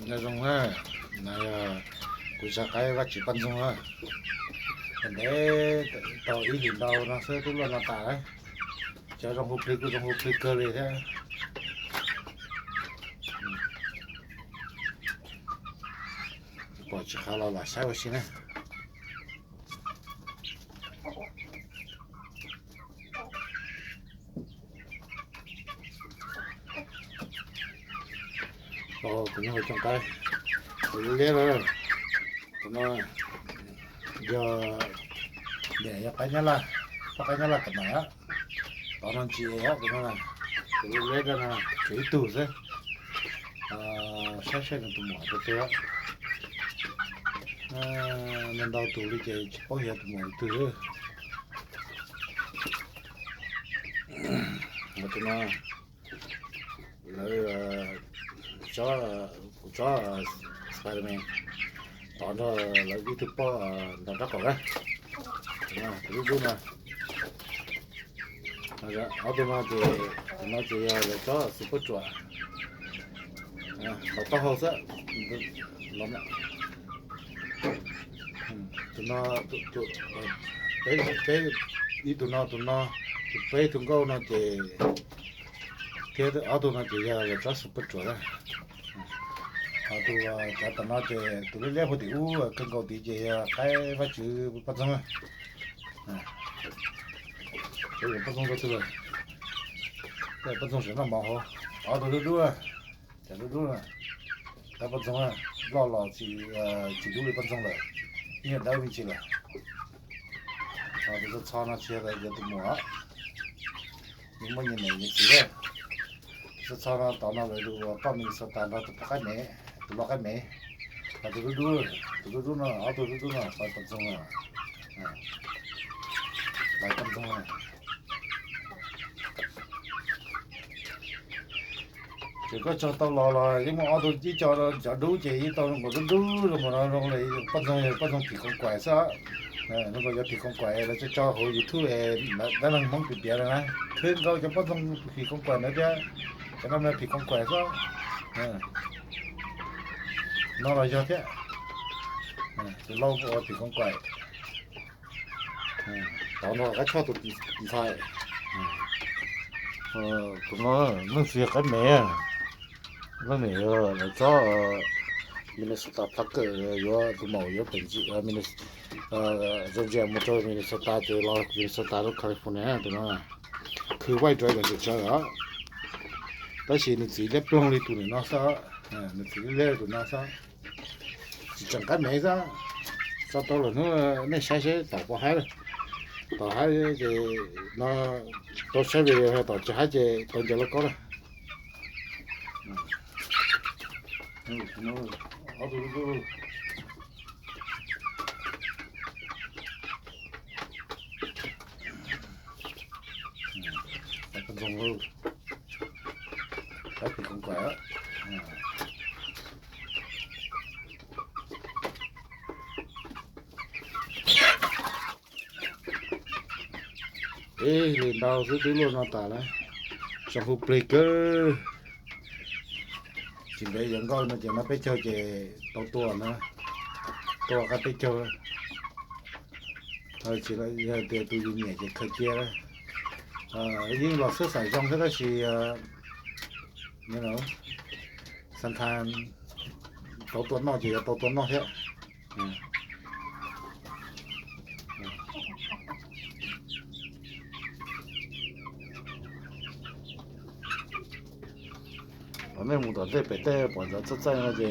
Nyob zoo na, no yog kuv tsav qaib Vaj Tswv poj ntxoog na. Ntev tau ib hlis ntau no xwb twb luaj no tas lawm. Cov zoo hu plig kuj zoo hu plig kawg li thiab. Pom tsis qab los lam saib ua si na. Kuv nyob hauv cooj qaib, kuv liab liab lawm. Tus no yog, niam yog qaib Nyab Laj, poj qaib Nyab Laj kam mas, tod no ntsis os, tus no, tus liab liab no tshuav ib tug xwb. Saib saib nws tus muam tus twg, ntau ntau tus li ces tsis paub yog tus muam tus twg. Tus no lawv, kuv tsob Spiderman tod nrog lawv ib tug poj nrog rab qaum na. Tus dub dub no, ob tug no ces, tus no ces yog lawv tsob super ruam, los taub hau xwb. Tus no, peb, ib tug no, tus no, tus peb tus nkauj no ces, thiab ob tug no ces yog lawv tsob super ruam na. Ho tus, cov tom no ces tus liab liab puag tim ub kawg nkaus tid ces yog qaib Vaj Tswv poj ntxoog na. Poj ntxoog rau twg lawm? Poj ntxoog saum noj mov hauv. Ob tug dub dub, cov dub dub na, qaib poj ntxoog na, loj los tsis dub li poj ntxoog lawm, ib nyuag dawb me ntsis lawm. Tus txho txho no tsis yog tus muam, nws muaj nyias niam nyias txiv lawm. Tus txho txho no tod no lawv tus poj Minnesota nrog tus poj qaib Mev, tus lau qaib Mev. Ho tus dub dub, tus dub dub no, ob tug dub dub no, qaib poj ntxoog, qaib poj ntxoog. Ces koj tso tau los los yeej muaj ob tug ib co, cov dub ces yeej tau zoo nkaus dub dub zoo nkaus no, zoo li poj ntxoog, poj ntxoog phim koos kaim xwb. Zoo nkaus cov phim koos kaim lawv tso tso hauv YouTube, dab neeg Hmoob piav piav na, khwv nkaus cov poj ntxoog phim koos kaim ntawd thiab. Cov no phim koos kaim xwb. No los yog thiab, tus lau phim koos kaim. Tod no qaib choj tus ntxhais, tus no leej txiv yog qaib Mev, leej niam yog lawv tsob Minnesota Plucker, yuav tus maum yuav pem ntsis, Georgia mus rau Minnesota ces los Minnesota rau California tus no. Khwv White Dragon tseem tsawv os, tab sis nws txiv liab ploog li tus niam no xwb, nws txiv liab liab li tus no xwb. Tsis tseem qaib Mev xwb, tso tau lawm hnub nej saib seb tom puas haib. Tom haib ces no, tau saib video, tom tsis haib ces tau ncaws lauj kaub na. Ntxoog, qaib phim koos kaim. Ib hlis ntau xwb twb luaj no tas lawm, zoo hu plig kawg. Tsis ntev yuav nkauj no ces noj peb caug ces tau tua na, tua qab peb caug. Tsis yog tias tus yus nyiam ces khaws cia. Yeej los xwb xav zoo thiab tab sis sometimes tau tua noj ces yuav tau tua noj thiab. Los nej mus tom ntej pem tej pom ntawd txaij txaij no ces